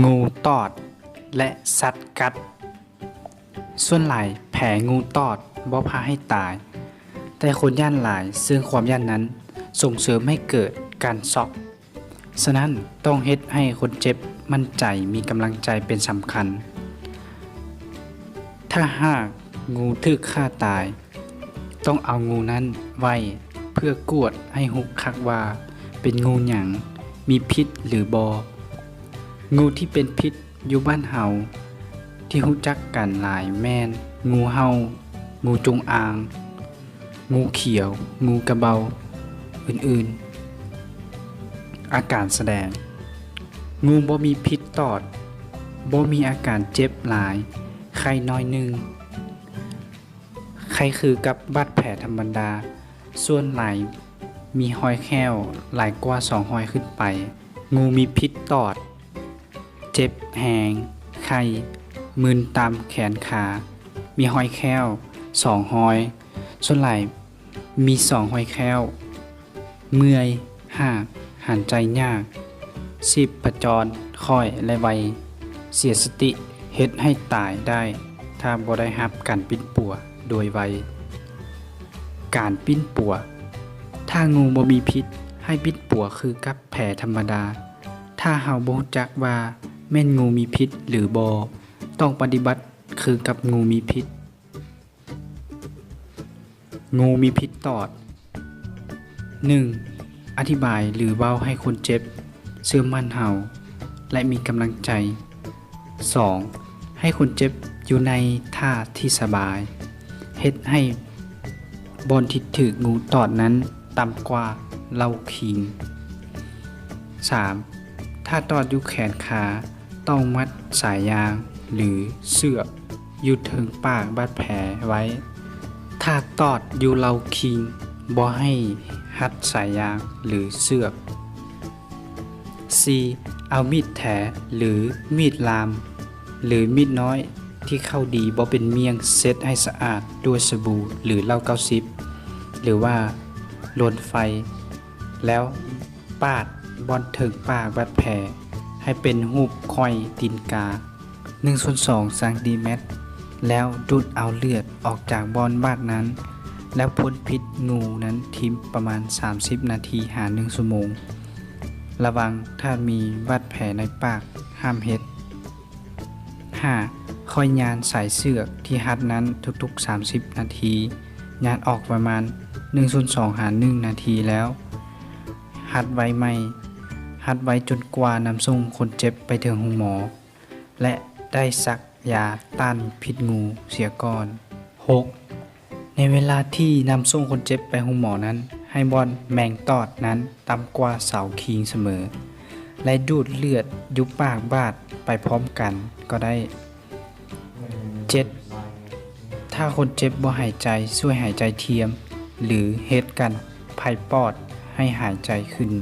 ງູຕອດ ແລະ ສັດກັດ. ສ່ວນຫຼາຍແຜງູຕອດບໍ່ພາໃຫ້ຕາຍ, ແຕ່ຄົນຢ້ານຫຼາຍ, ເຊິ່ງຄວາມຢ້ານນັ້ນສົ່ງເສີມໃຫ້ເກີດການຊັອກ. ສະນັ້ນ, ຕ້ອງເຮັດໃຫ້ຄົນເຈັບໝັ້ນໃຈ, ມີກຳລັງໃຈເປັນສຳຄັນ. ຖ້າຫາກງູຖືກຂ້າຕາຍ, ຕ້ອງເອົາງູນັ້ນໄວ້ເພື່ອກວດໃຫ້ຮູ້ຄັກວ່າເປັນງູຫຍັງ, ມີພິດຫຼືບໍ່. ງູທີ່ເປັນພິດຢູ່ບ້ານເຮົາທີ່ຮູ້ຈັກກັນຫຼາຍແມ່ນ ງູເຫົ່າ, ງູຈົງອາງ, ງູຂຽວ, ງູກະເບົາ ອື່ນໆ. ອາການສະແດງ. ງູບໍ່ມີພິດຕອດ, ບໍ່ມີອາການເຈັບຫຼາຍ, ໄຂ້ໜ້ອຍໜຶ່ງ, ໄຂ້ຄືກັບບາດແຜທຳມະດາ, ສ່ວນຫຼາຍມີຮອຍແຂ້ວຫຼາຍກວ່າສອງຮອຍຂຶ້ນໄປ. ງູມີພິດຕອດ, ເຈັບແຮງ, ໄຂ້, ມຶນຕາມແຂນຂາ, ມີຮອຍແຂ້ວສອງຮອຍ, ສ່ວນຫຼາຍມີສອງຮອຍແຂ້ວ, ເມື່ອຍ, ຫາກ, ຫາຍໃຈຍາກ, ຊີບພະຈອນຄ່ອຍ ແລະ ໄວ, ເສຍສະຕິ, ເຮັດໃຫ້ຕາຍໄດ້ ຖ້າບໍ່ໄດ້ຮັບການປິ່ນປົວໂດຍໄວ. ການປິ່ນປົວ. ຖ້າງູບໍ່ມີພິດ, ໃຫ້ປິ່ນປົວຄືກັບແຜທຳມະດາ. ຖ້າເຮົາບໍ່ຮູ້ຈັກວ່າແມ່ນງູມີພິດຫຼືບໍ່, ຕ້ອງປະຕິບັດຄືກັບງູມີພິດ. ງູມີພິດຕອດ. ໜຶ່ງ, ອະທິບາຍ ຫຼື ເວົ້າໃຫ້ຄົນເຈັບເຊື່ອໝັ້ນເຮົາ ແລະ ມີກຳລັງໃຈ. ສອງ, ໃຫ້ຄົນເຈັບຢູ່ໃນທ່າທີ່ສະບາຍ, ເຮັດໃຫ້ບ່ອນທີ່ຖືກງູຕອດນັ້ນຕ່ຳກວ່າເລົາຄີງ. ສາມ, ຖ້າຕອດຢູ່ແຂນຂາ, ຕ້ອງມັດສາຍຢາງ ຫຼື ເຊືອກຢູ່ເທິງປາກບາດແຜໄວ້. ຖ້າຕອດຢູ່ເລົາຄີງ, ບໍ່ໃຫ້ຮັດສາຍຢາງ ຫຼື ເຊືອກ. ສີ່, ເອົາມີດແຖ ຫຼື ມີດລາມ ຫຼື ມີດນ້ອຍທີ່ເຂົ້າດີບໍ່ເປັນມ້ຽງ ເຊັດໃຫ້ສະອາດດ້ວຍສະບູ ຫຼື ເຫຼົ້າເກົ້າສິບ ຫຼືວ່າລົນໄຟ ແລ້ວປາດບ່ອນເທິງປາກບາດແຜໃຫ້ເປັນຮູບຂ້ອຍຕີນກາ ໜຶ່ງສ່ວນສອງຊັງຕີແມັດ ແລ້ວດູດເອົາເລືອດອອກຈາກບ່ອນບາດນັ້ນ ແລ້ວພົ່ນພິດງູນັ້ນຖິ້ມປະມານສາມສິບນາທີຫາໜຶ່ງຊົ່ວໂມງ. ລະວັງ ຖ້າມີບາດແຜໃນປາກ ຫ້າມເຮັດ. ຫ້າ, ຄ່ອຍຍານສາຍເຊືອກທີ່ຮັດນັ້ນທຸກໆສາມສິບນາທີ, ຍານອອກປະມານໜຶ່ງສ່ວນສອງຫາໜຶ່ງນາທີແລ້ວ ຮັດໄວ້ໃໝ່. ຮັດໄວ້ຈົນກວ່ານຳສົ່ງຄົນເຈັບໄປເຖິງໂຮງໝໍ ແລະ ໄດ້ສັກຢາຕ້ານພິດງູເສຍກ່ອນ. ຫົກ, ໃນເວລາທີ່ນຳສົ່ງຄົນເຈັບໄປໂຮງໝໍນັ້ນ, ໃຫ້ບ່ອນແມງຕອດນັ້ນຕ່ຳກວ່າເສົາຄີງສະເໝີ ແລະ ດູດເລືອດຢູ່ປາກບາດໄປພ້ອມກັນກໍໄດ້. ເຈັດ, ຖ້າຄົນເຈັບບໍ່ຫາຍໃຈ, ຊ່ວຍຫາຍໃຈທຽມ ຫຼື ເຮັດການຜາຍປອດໃຫ້ຫາຍໃຈຂຶ້ນ.